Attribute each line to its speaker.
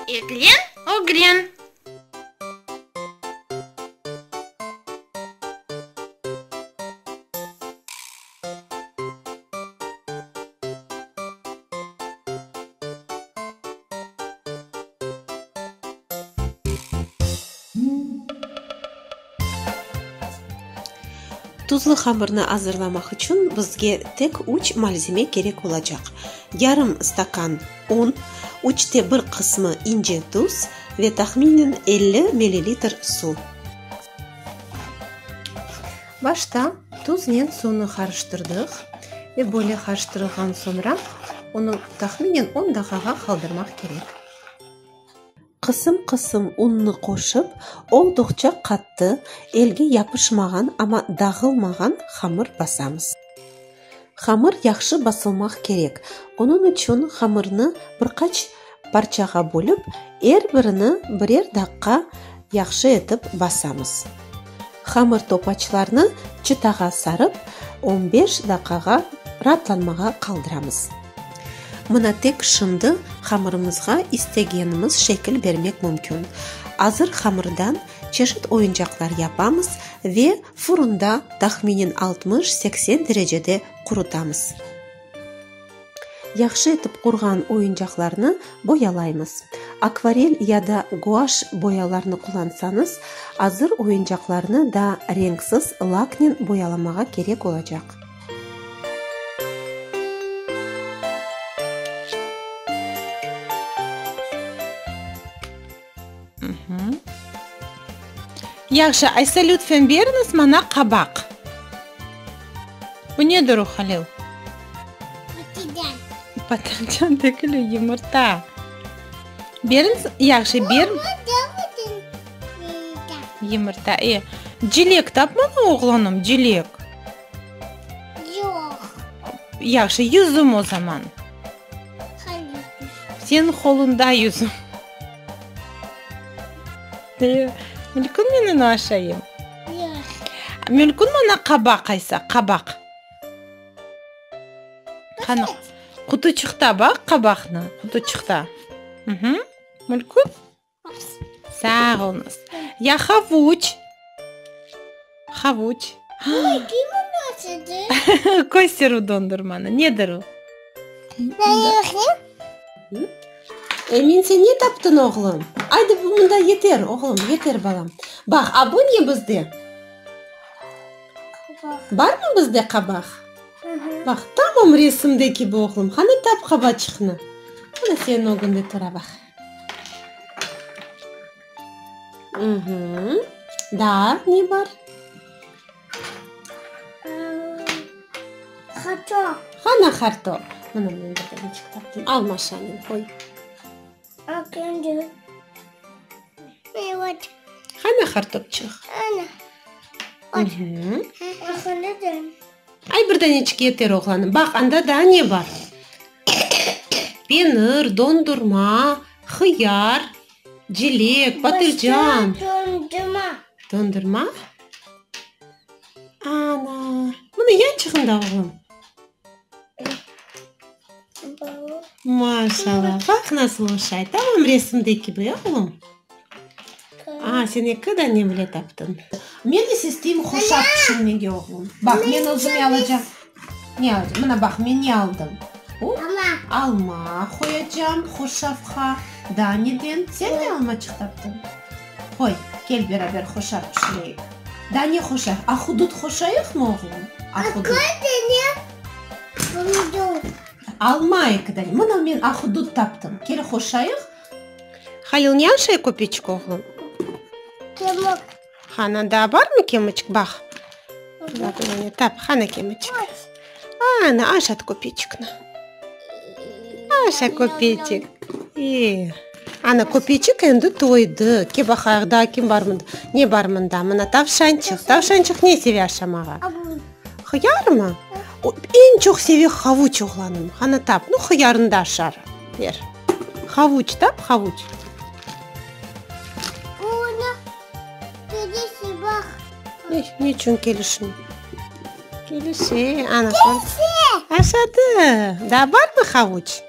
Speaker 1: Eglen, ögren.
Speaker 2: Tuzlı hamırnı azırlamaq içün bizge tek üç malzeme kerek olacaq, yarım stakan un, üçte bir qısmı ince tuz ve tahminen 50 millilitr suv. Başta tuznen suvnı qarıştırdıq ve böyle qarıştırılğan soñra onı tahminen on daqqağa qaldırmaq kerek. Qısım-qısım unnı qoşıp, olduqça qattı, elge yapışmağan, amma dağılmağan hamır basamız. Hamır yahşı basılmaq kerek, onıñ içün hamırnı bir qaç parçağa bölip, er birini birer daqqa yahşı etip basamız. Hamır topaçlarnı çıtağa sarıp, on beş daqqağa raatlanmağa qaldıramız. Mına tek şimdi hamırımızğa istegenimiz şekil bermek mümkün. Azır hamırdan çeşit oyuncaqlar yapamız ve furunda tahminen 60, 80 derecede qurutamız. Yahşı etip qurğan oyuncaqlarnı boyalaymız. Akvarel ya da guaş boyalarnı qullansañız, azır oyuncaqlarnı da renksiz laknen boyalamağa kerek olacaq.
Speaker 1: Yahşı, aysa lütfen beriñiz maña qabaq. Bu nedir o, Halil?
Speaker 3: Patlıcan.
Speaker 1: Patlıcan degil o, yımırta. Beriñiz, yahşı, ber. Yımırta, e. Cilek tap maña, oğlanım, cilek.
Speaker 3: Yoq.
Speaker 1: Yahşı, yüzüm o zaman. Seniñ qoluñda yüzüm. Mülkün men onı aşayım?
Speaker 3: Yoq.
Speaker 1: Mülkün maña qabaq aysa, qabaq. Qani, qutuçıqta baq qabaqnı, qutuçıqta. Mülkün? Sağ oluñız. Ya havuç? Havuç. Köster o dondurmanı. Nedir o?
Speaker 2: Emin, sen ne taptın, oğlum? Aydı, bu mında yeter, oğlum, yeter, balam. Baq, a bu ne bizde? Barmı bizde qabaq? Baq, tamam resimde kibi, oğlum. Qani, tap qabaçıqnı. Mına seniñ ögünde tura, baq. Daa ne bar?
Speaker 3: Qartop.
Speaker 2: Qana qartop? Mına men bir daneçik taptım. Al Maşanen, qoy. Qana qartopçıq?
Speaker 3: Ana.
Speaker 2: Ay, bir daneçik yeter, oğlanım. Baq, anda daa ne bar? Penir, dondurma, hıyar, cilek, patlıcan.
Speaker 3: Dondurma.
Speaker 2: Dondurma? Ana, mına yançığında, oğlum. Maşallah, baq nasıl oşay, tamam resimde kibi, oğlum. A, sen eki dane bile taptıñ. Men ise isteyim hoşaf pişirmege, oğlum. Baq, men özüme alacam. Ne alacam? Mına baq, men ne aldım?
Speaker 3: Alma.
Speaker 2: Alma qoyacam hoşafqa. Daa neden? Sen de almaçıq taptıñ? Qoy, kel beraber hoşaf pişireyik. Daa ne hoşaf? Ahudut hoşayıqmı, oğlum? Ahudut. Alma eki dane. Mına men ahudut taptım. Kel hoşayıq. Halil ne aşay köpeçik, oğlum?
Speaker 3: Kemik.
Speaker 2: Qana, daa barmı kemiçik? Baq. Tap, qana kemiçik? Ana, aşat köpeçikni. Aşa köpeçik. E, ana, köpeçik endi toydı. Ke baqayıq, daa kim bar mında? Ne bar mında? Mına tavşançıq. Tavşançıq ne seve aşamağa? Hıyarmı? O, eñ çoq seve havuç, oğlanım. Qana, tap. Nu, hıyarnı da aşar. Ber. Havuç tap, havuç. Ne içün kelişmey? Kelişe, ana. Kelişe! Aşadı. Daa barmı havuç?